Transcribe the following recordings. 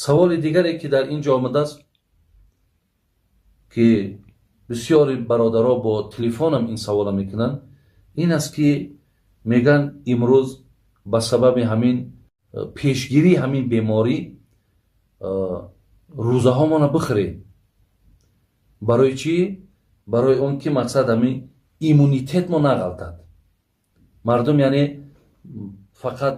Саволи дигаре, ки дар ин ҷо омадааст, ки бисёри бародаро бо телефонам ин савола мекунанд, ин аст, ки мегӯянд, имрӯз ба сабаби ҳамин пешгирии ҳамин беморӣ рӯзаҳомона бихӯред. Барои чӣ? Барои он ки, мақсад, ҳамин иммунитетмо нағалтад. Мардум, яъне, фақат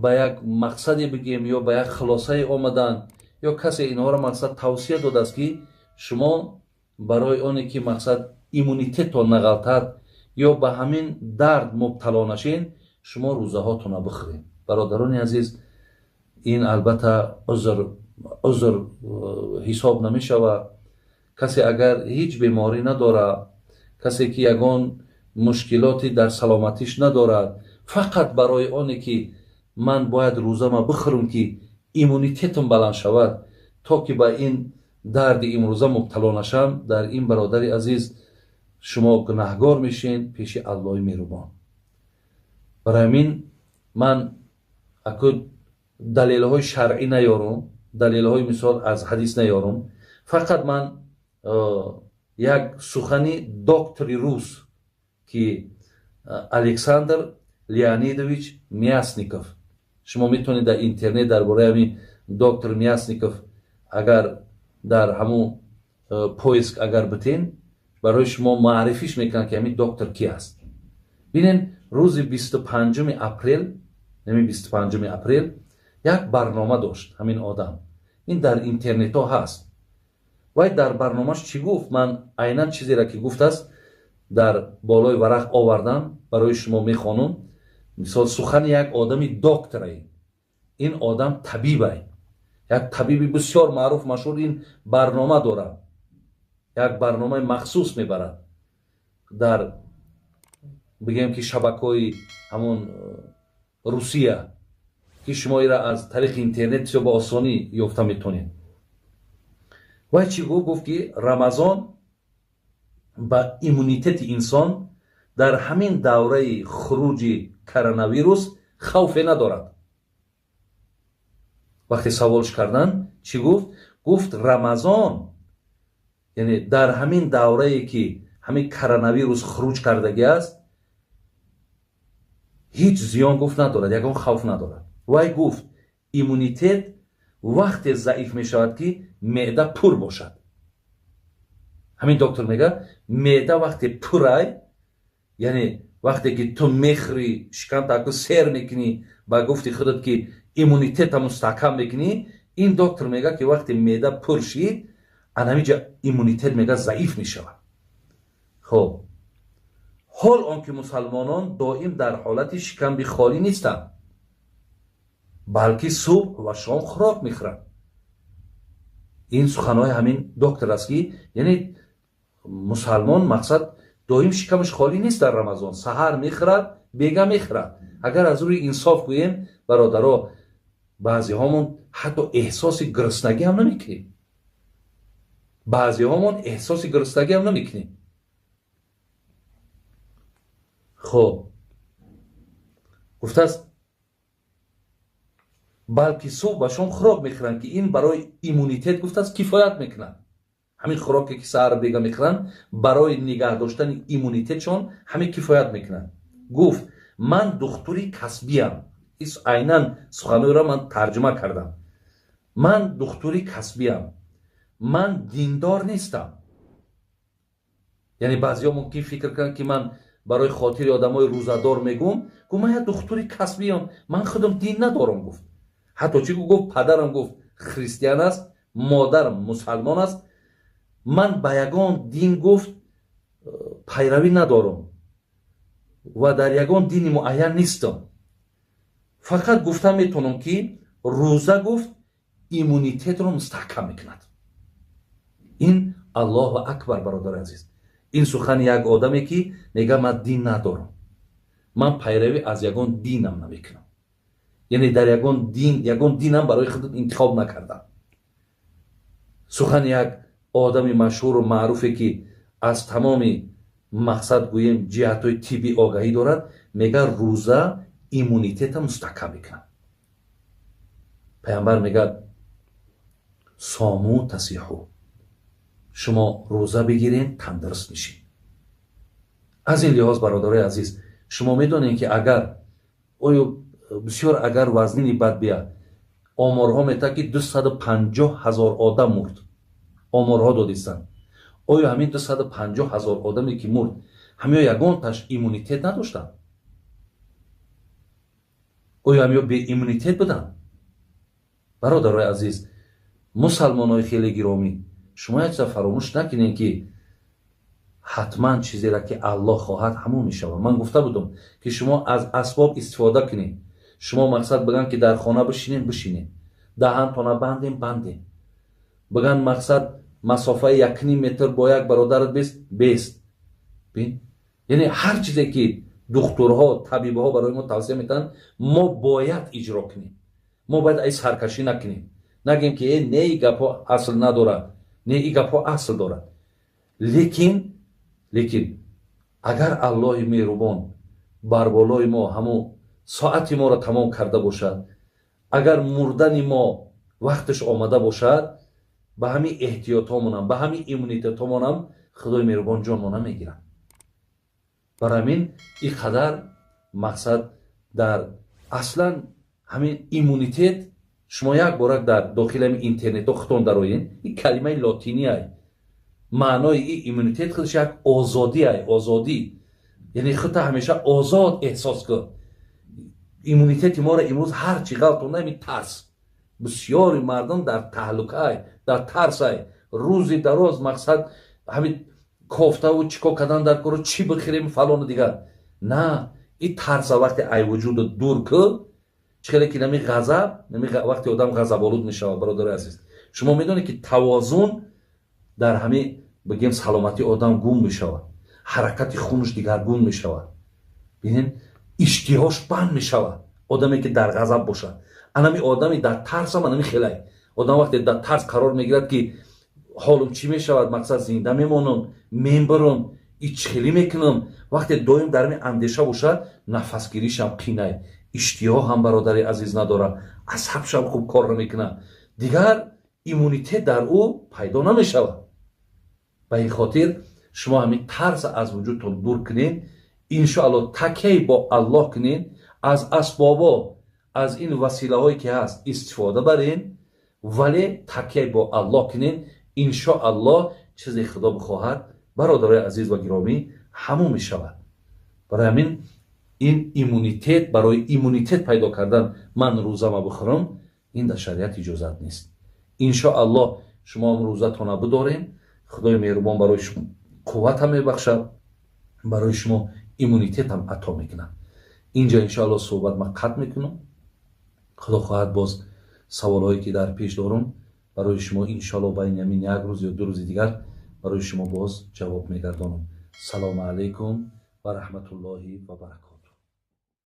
ба як мақсаде бигем ё ба як хулосае омаданд, ё касе инҳоро, мақсад, тавсия додааст, ки шумо барои оне ки, мақсад, иммунитеттон нағалтад ё ба ҳамин дард мубтало нашед, шумо рӯзаҳотона бихӯред. Бародарони азиз, ин албатта узр ҳисоб намешавад. Касе агар ҳеҷ беморӣ надорад, касе ки ягон мушкилоте дар саломатиш надорад, фақат барои оне ки ман бояд рӯзама бихӯрам, ки иммунитетам баланд шавад, то ки ба ин дарди имрӯза мубтало нашам, дар ин, бародари азиз, шумо гунаҳгор мешен пеши Аллоҳи меҳрубон. Барои ҳамин ман аку далелҳои шаръӣ наёрум, далелҳои, мисол, аз ҳадис наёрум, фақат ман як сухани доктори рус, ки Александр Леонидович Мясников, шумо метавонед дар интернет дар бораи ҳамин доктор Мясников агар дар ҳамун поиск агар битен, барои шумо маърифиш мекунад, ки ҳамин доктор ки аст. Бинен, рӯзи 25-уми апрел, ҳамин 25-уми апрел як барнома дошт ҳамин одам. Ин дар интернетҳо ҳаст. Вай дар барномаш чӣ гуфт? Ман айнан чизеро, ки гуфтааст, дар болои варақ овардам, барои шумо мехонум. Мисол, сухани як одами докторай, ин одам табибай, як табиби бисёр маъруф, машҳур. Ин барнома дорад, як барномаи махсус мебарад дар, бигем ки, шабакаҳои ҳамон Русия, ки шумо ира аз тариқи интернет бисёр ба осонӣ ёфта метавонед. Вай чӣ гуфт? Гуфт, ки Рамазон ба иммунитети инсон дар ҳамин давраи хуруҷи коронавирус хавфе надорад. Вақте саволш карданд, чӣ гуфт? Гуфт, Рамазон, яъне, дар ҳамин даврае ки ҳамин коронавирус хуруҷ кардагӣ аст, ҳеҷ зиён, гуфт, надорад, ягон хавф надорад. Вай гуфт, иммунитет вақте заиф мешавад, ки меъда пур бошад. Ҳамин доктор мегӯяд, меъда вақте пурай, яъне вақте ки ту мехӯрӣ, шикамтаку сер мекунӣ, ба гуфти худат ки иммунитета мустаҳкам мекунӣ, ин доктор мегӯяд, ки вақте меъда пур шид, анамиҷа иммунитет, мегӯяд, заиф мешавад. Хоб, ҳол он ки мусалмонон доим дар ҳолати шикамби холӣ нестанд, балки субҳ ва шом хӯрок мехӯранд. Ин суханҳои ҳамин доктор аст, ки яъне мусалмон, мақсад, доим шикамаш холӣ нест. Дар Рамазон саҳар мехӯрад, бега мехӯрад. Агар аз рӯи инсоф гӯем, бародаро, баъзеҳомон ҳатто эҳсоси гуруснагӣ ҳам намекунем, баъзеҳомон эҳсоси гуруснагӣ ҳам намекунем. Хоб, гуфтааст, балки субҳ ба шом хӯрок мехӯранд, ки ин барои иммунитет, гуфтааст, кифоят мекунад. Ҳамин хӯроке ки саҳар бега мехӯранд, барои нигаҳ доштани иммунитетшон ҳамин кифоят мекунад. Гуфт, ман духтури касбиям. Айнан суханҳоеро ман тарҷума кардам. Ман духтури касбиям, ман диндор нестам. Яъне баъзеҳо мумкин фикр кунанд, ки ман барои хотири одамои рӯзадор мегӯм. Гуфт, ман як духтури касбиям, ман худам дин надорам. Гуфт, ҳатто чӣ гуфт? Падарам, гуфт, христиан аст, модарам мусалмон аст, ман ба ягон дин, гуфт, пайравӣ надорам ва дар ягон дини муайян нестам. Фақат гуфта метавонам, ки рӯза, гуфт, иммунитетро мустаҳкам мекунад. Ин Аллоҳу акбар, бародари азиз, ин сухани як одаме, ки мега, ман дин надорам, ман пайравӣ аз ягон динам намекунам, яъне дар ягон дин, ягон динам барои худат интихоб накардам. Сухани як одами машҳуру маъруфе, ки аз тамоми, мақсад гӯем, ҷиҳатҳои тиббӣ огаҳӣ дорад, мега, рӯза иммунитета мустаҳкам мекунад. Пайғамбар мегӯяд Сому тасиҳу, шумо рӯза бигирен, тандуруст мешед. Аз ин лиҳоз, бародарои азиз, шумо медонед, ки агар оё бисёр агар вазнини бад бия, оморҳо метавад, ки 250 000 одам мурд, оморҳо додистанд. Оё ҳамин 250 000 одаме, ки мурд, ҳамиё ягонташ иммунитет надоштанд? Оё ҳамиё беиммунитет буданд? Бародарои азиз, мусалмонои хеле гиромӣ, шумо як чиза фаромӯш накунед, ки ҳатман чизеро, ки Аллоҳ хоҳад, ҳамон мешавад. Ман гуфта будам, ки шумо аз асбоб истифода кунед. Шумо мақсад биган, ки дар хона бишинем, бишинем, даҳантона бандем, бандем, биган, мақсад, масофаи 1,5 метр бо як бародарат бест, бест. Бин, яъне ҳар чизе, ки духтурҳо, табибҳо барои мо тавсия метаҳанд, мо бояд иҷро кунем. Мо бояд ай саркашӣ накунем, нагем, ки э, не, и гапҳо асл надорад. Не, и гапҳо асл дорад. Лекин агар Аллоҳи меҳрубон бар болои мо ҳамун соати моро тамом карда бошад, агар мурдани мо вақташ омада бошад, ба ҳамин эҳтиётҳомонам, ба ҳамин иммунитетҳомонам Худои меҳрубон ҷонмо намегирад. Бар ҳамин ин қадар мақсад дар аслан ҳамин иммунитет, шумо як борак дар дохили ҳамин интернетҳо худтон дароен, ин калимаи лотиниай. Маънои ин иммунитет худаш як озодиай, озодӣ, яъне худта ҳамеша озод эҳсос кун. Иммунитети моро имрӯз ҳар чӣ ғалтонда, ҳамин тарс. Бисёри мардум дар таҳлукай, дар тарсай. Рӯзи дароз мақсад ҳамин кофтаву чӣ кор кардан дар кору, чӣ бихӯрем, фалону дигар. На, ин тарса вақте ай вуҷудат дур кӯ, чӣ хеле ки нами ғазаб, нами вақте одам ғазаболуд мешавад, бародари азиз, шумо медонед, ки тавозун дар ҳамин, бигем, саломатии одам гум мешавад, ҳаракати хунаш дигаргун мешавад, бинед, иштиҳош банд мешавад, одаме, ки дар ғазаб бошад. Анами одами дар тарсам анами хелай. Одам вақте дар тарс қарор мегирад, ки ҳолум чӣ мешавад, мақсад, зинда мемонам, мембарам, ичхелӣ мекунам, вақте доим дар ҳамин андеша бошад, нафасгиришам қинай, иштиҳо ҳам, бародари азиз, надорад, асабшам хуб кор намекунад, дигар иммунитет дар ӯ пайдо намешавад. Ба ин хотир шумо ҳамин тарса аз вуҷудтон дур кунед, иншоалло, такяй бо Аллоҳ кунед, аз асбобо, аз ин василаҳое, ки ҳаст, истифода барен, вале такяй бо Аллоҳ кунед. Иншоаллоҳ, чизе Худо бихоҳад, бародарои азиз ва гиромӣ, ҳамон мешавад. Барои ҳамин ин иммунитет, барои иммунитет пайдо кардан ман рӯзама бихӯрам, ин дар шариат иҷозат нест. Иншоаллоҳ, шумо ҳам рӯзатона бидорем, Худои меҳрубон барои шумо қувватам мебахшад, барои шумо иммунитетам ато мекунад. Инҷа, иншоалло, суҳбат ман қатъ мекунам. Худо хоҳад, боз саволҳое, ки дар пеш дорам, барои шумо, иншоалло, байни ҳамин як рӯз ё 2 рӯзи дигар барои шумо боз ҷавоб мегардонам. Салому алайкум ва раҳматуллоҳи ва баракоту.